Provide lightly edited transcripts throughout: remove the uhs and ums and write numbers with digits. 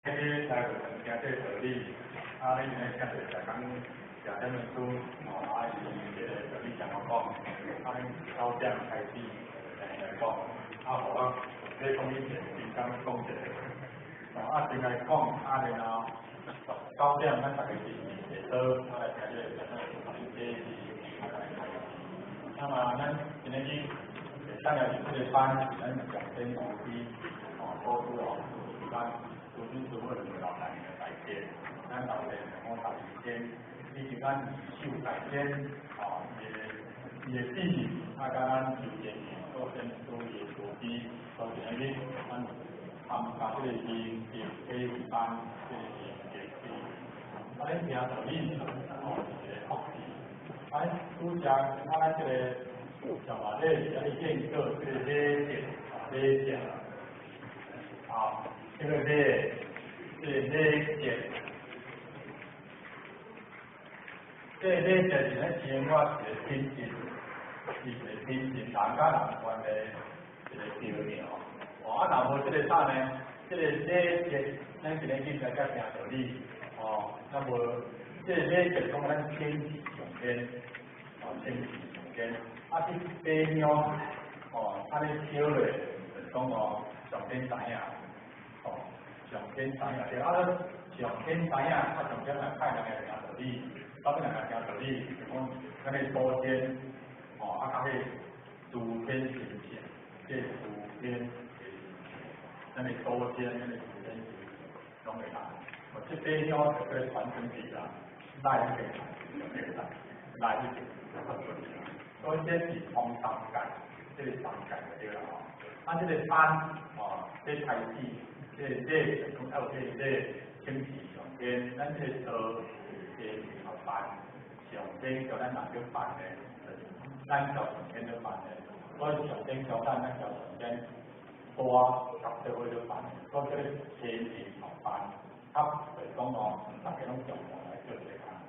你來聽這個道理，啊，你今日聽著逐工食啥物書，哦，啊，伊這個道理怎麼講？啊，恁9點開始來講，啊，予我咧講以前，先講講一下，哦，啊，先來講，啊，然後9點咱逐家是下桌，啊來聽這個啥物，這是啊來開始。那麼咱今日去等下是這個班是咱上天公司哦，老師哦，是咱。祖先師母兩個老大的大家，咱老爸講大天，以及咱二秀大天，哦，伊的弟弟，啊，佮咱周建祖先師伊的徒弟，所以今日咱參加這個靈德體班，這個靈德體，啊，咱聽道理，哦，是一個福氣，啊，拄則啊，咱這個上話咧是愛練過這個禮節，啊，禮節，啊。這個禮，這個禮節，這個禮節是咱生活一個品質，是一個品質，人佮人關係一個橋樑。哦，啊，若無這個啥呢？這個禮節，咱今日去來遮聽道理，哦，若無這個禮節，講咱天地上天，哦，天地上天，啊，這白香，哦，按呢燒咧，就是講哦，上天知影。哦，上天知影對，啊，上天知影，啊，上天來派人來聽道理，啥物人來聽道理？就講咱的祖先，哦，啊，佮彼諸天神聖，這諸天神聖，咱的祖先，咱的諸天神聖，攏會來。哦，這塊香就叫傳承去啦，來一個，來來一個，所以這是通三界，這個三界就對啦吼。啊，這個班，哦，這開始。這個禮就講要有這個禮，請示上天，咱這個道是學辦，上天叫咱人去辦的，就是咱叫上天去辦的。所以上天叫咱，咱叫上天帶合做伙去辦的，所以這個天地合辦，合就是講哦，逐家攏共同來做這個工課。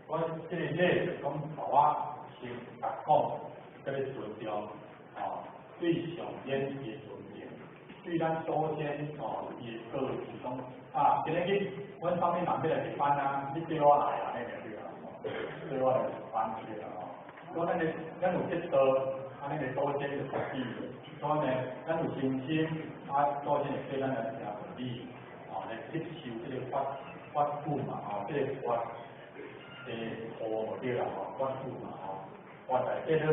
所以這個禮就講，予我先甲講，這個尊重，哦，對上天的尊敬。對咱祖先哦，伊的過去講啊，今日去，阮啥物人欲來入班啊？你綴我來啊，按呢就對啦，綴我來入班就對啦吼。所以咱的咱有這道，啊，咱的祖先就福氣，所以呢，咱有信心，啊，祖先會綴咱來聽道理，哦，來吸收這個法法語嘛，吼，這個法的雨就對啦，吼，法語嘛，吼，法內底咧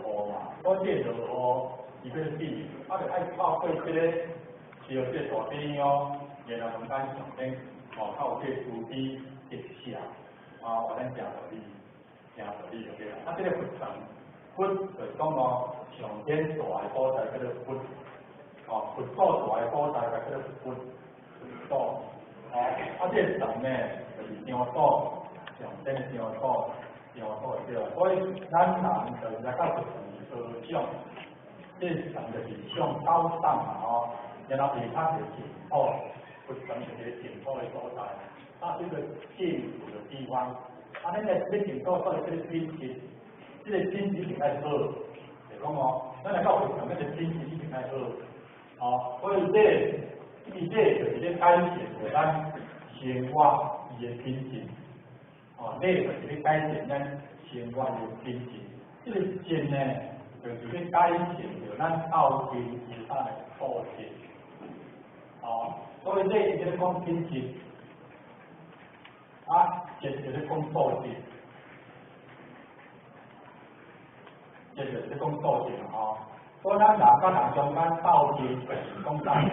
落雨嘛，所以這個落雨。伊欲變，啊，就愛透過這個燒這個大悲香，然後問咱上天，哦，較有這個慈悲德赦，啊，予咱聽道理，聽道理就對啦。啊，這個佛堂，佛就是講哦，上天大的所在叫做佛，哦，佛祖大的所在就叫做佛，佛祖，哦，啊，這個神呢，就是上祖，上天的上祖，上祖就對啦。所以咱人就是來到佛堂學長。這個神就是上高檔嘛吼，然後下跤就是淨土，佛堂就是淨土的所在，啊，這個淨土的地方，啊，咱來欲淨土，所以這個品質，這個品質一定愛好，就講哦，咱來到佛堂，這個品質一定愛好，哦，所以這個，伊這個就是咧改善咱生活伊的品質，哦，禮就是咧改善咱生活的品質，這個淨呢，就是咧改善著咱鬥陣其他的素質，哦，所以禮是咧講品質，啊，節就是咧講素質，節就是咧講素質吼。所以咱人佮人中間鬥陣，就是講啥呢？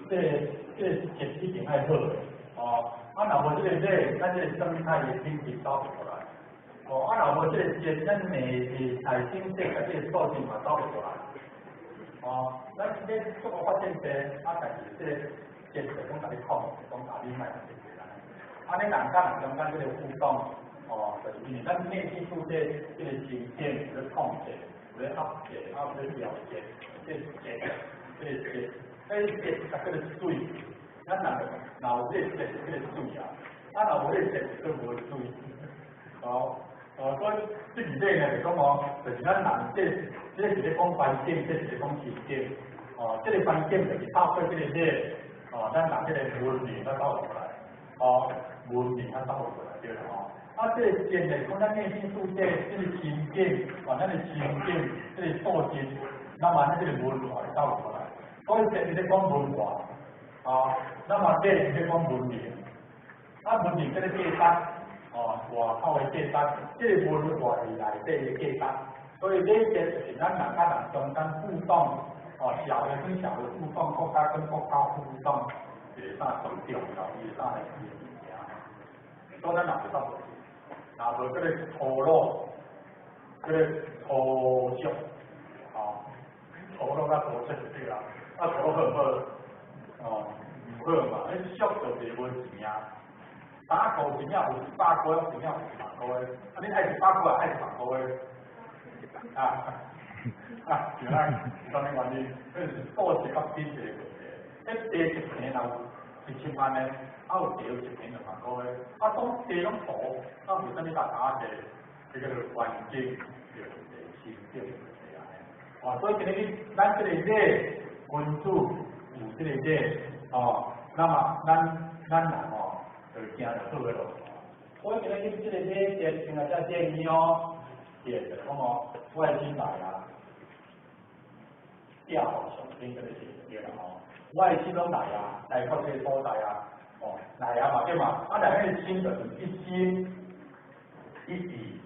這個這個節一定愛好的，哦，啊，若無這個禮，咱這個狀態的品質走袂出來。哦，啊，若無這個節，咱內的財經世界這個素質嘛走袂出來。哦，咱咧做個發展者，啊，但是這個節就講共你控，講共你莫這個啦。啊，恁人佮人中間這個互動，哦，就是因為咱內心世界這個情感有咧控制，有咧壓制，啊，有咧調節，這個節，這個節，這個節就叫做水。咱人若有這個節就叫做水啊，啊，若無這個節就無水。哦。哦，所以這二禮呢，就講哦，就是咱人這，這個是咧講環境，這是咧講情境。哦，這個環境就是透過這個禮，哦，咱人這个文明才走出來，哦，文明才走出來對啦吼。啊，這个靜的講咱內心世界，這个心境，哦，咱的心境，這个素質，那麼咱這个文化會走出來。所以靜是咧講文化，哦，那麼禮是咧講文明。啊，文明這个價值，哦，外口的價值，這个文化是內底的價值。所以禮節就是咱人佮人中間互動，哦，社會跟社會互動，國家跟國家互動，一個啥最重要，伊個啥來物件。所以咱若袂走過去，若無這个粗魯，這个粗俗，哦，粗魯佮粗俗就對啦。啊，粗魯好毋好？哦，毋好嘛，彼俗就是無錢啊。衫褲真正有100箍，真正有100箍的。啊，恁愛100箍，愛100箍的？啊啊，是啦，是啥物原因？彼是素質佮品質的問題。彼地一坪若有1000萬的，啊有地有一坪2萬箍的，啊當地攏土，啊為啥物搭衫濟？這個環境的問題，心境的問題啊。哦，所以今日咱這个禮君子有這个禮，哦，那麼咱人哦，就行著好的路。所以今日這个禮節，聽下這建議哦，對，就是講哦，我的心來啊，寄予上天這个是對啦吼。我的心攏來啊，來到這个所在啊，哦，來啊嘛對嘛，啊來彼个心就是一心一意，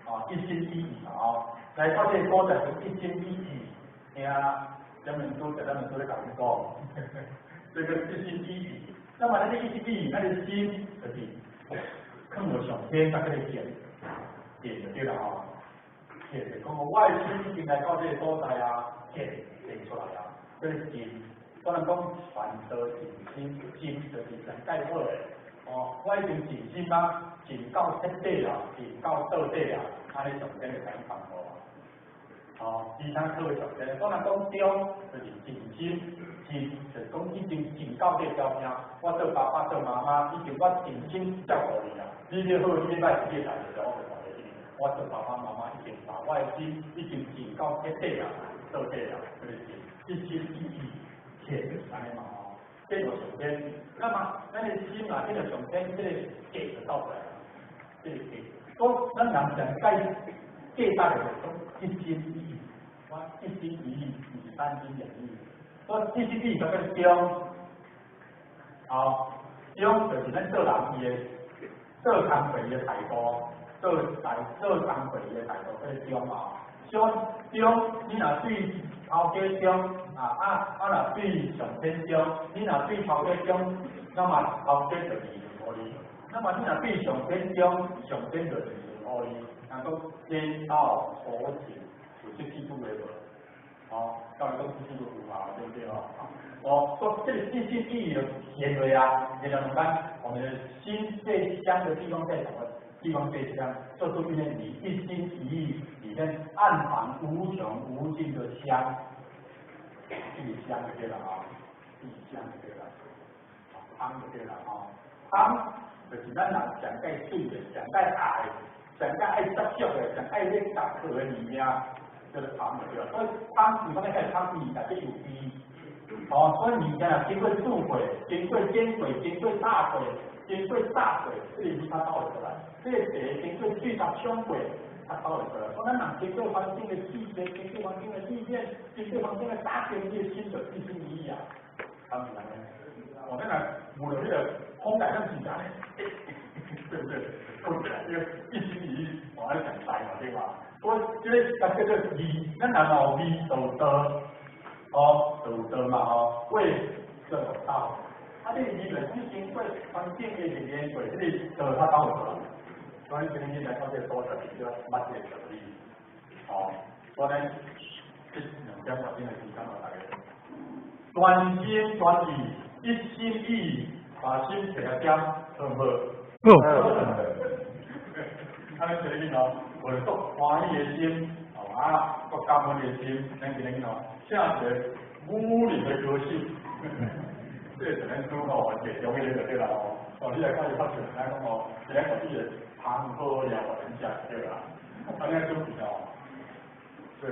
哦，一心一意嘛吼，來到這个所在是一心一意，聽，咱們都在咱們都咧共你講，這個一心一意，那麼咱個一心一意，咱个心就是囥予上天佮這個見，見就對啦吼，見就講我的心已經來到這個所在啊，見見出來啊，這個見，可能講傳道盡心，盡就是上蓋好的，哦，我已經盡心啊，盡到徹底啊，盡到到底啊，按呢上天就共你幫助啊。哦，其他各位上天，可能講忠就是盡心，盡就是講已經盡到這個條件，我做爸爸做媽媽，已經我盡心照顧你啊，你這好，你歹是你的代誌，我就看袂起你。我做爸爸媽媽已經把我的心已經盡到徹底啊，到底啊，這個是一心一意，切就是按呢嘛吼。這個上天，那麼咱的心啊，這個上天，這個價就走出來了，這個價。講咱人上蓋價值的就是講一心一意，我一心一意，毋是三心兩意。我一心一意就叫做忠，哦，忠就是咱做人伊的做工課伊的態度，做代做工課伊的態度叫做忠啊。忠忠，你若對頭家忠，啊若對上天忠，你若對頭家忠，那麼頭家就利潤予你。那麼你若對上天忠，上天就利潤予你。人講天道酬勤，有這幾句話無？哦，教你講這幾句話對不對哦？哦，說這個一心一意就現落啊，然後咱我們的心最香的地方在什麼地方最香？就是因為你一心一意裡面暗藏無窮無盡的香，這個香就對了啊，這個香就對了，香就對了啊，香就是咱人上蓋水的，上蓋愛，上蓋愛接觸的，上愛咧搭客的物件，叫做香就對了。所以香為啥物叫香？伊內底有味。哦，所以物件若經過煮過，經過煎過，經過炸過，經過炸過，這個味才走會出來。這個茶經過水塔沖過，才走會出來。所以咱人經過環境的刺激，經過環境的歷練，經過環境的打擊，你的心就一心一意啊。敢是按呢？哦，咱若聞著彼個風來，咱是按呢，對不對？對不對？因為一心一意，我愛講大嘛，對吧？所以這個叫做義，咱人若有義就有道，哦，就有道嘛吼，為做道。啊，你義就是經過環境的歷練過，這個道才走會出來。所以今日來到這個所在，就捌這個道理。哦，所以這2點外鐘的時間，大家專心專意，一心一意，把心提來點，好毋好？好。啊，恁這個哦，為了足歡喜的心，哦啊，足感恩的心，咱今日哦，請一個武林的歌手，這個是咱主吼，最重要的就對啦吼。哦，你來看伊發唱，咱講哦，是咱個伊個湯好了，人家對啦。啊，你準備哦，對，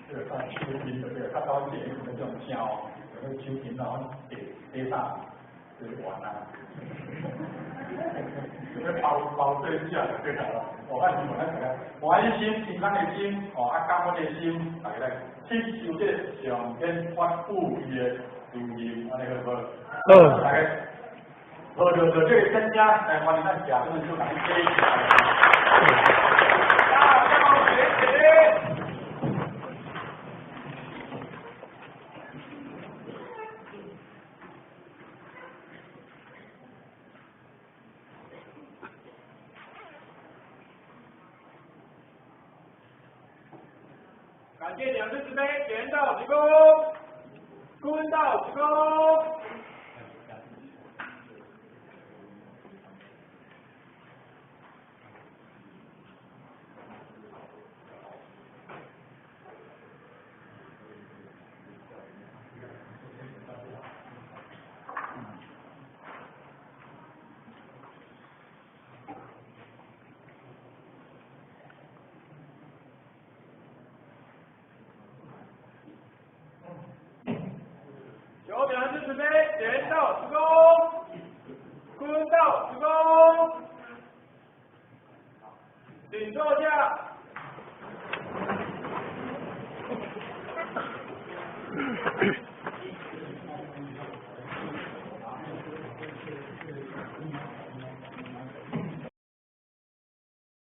這個看收音就對，較早電影這種聲哦，那手巾哦，地地啥，就完啦。要包包对食就对啦。哦，啊，希望咱大家歡喜心、平安的心，哦，啊，感恩的心，大家來接受這個上天發賦予的慈恩，按呢好無？好。大家，好，就就這個增加，來歡迎咱下這個手來接。大道學習。感謝兩師慈悲，點到鞠躬，蹲到鞠躬。求兩師慈悲，點到鞠躬，蹲到鞠躬，請坐下。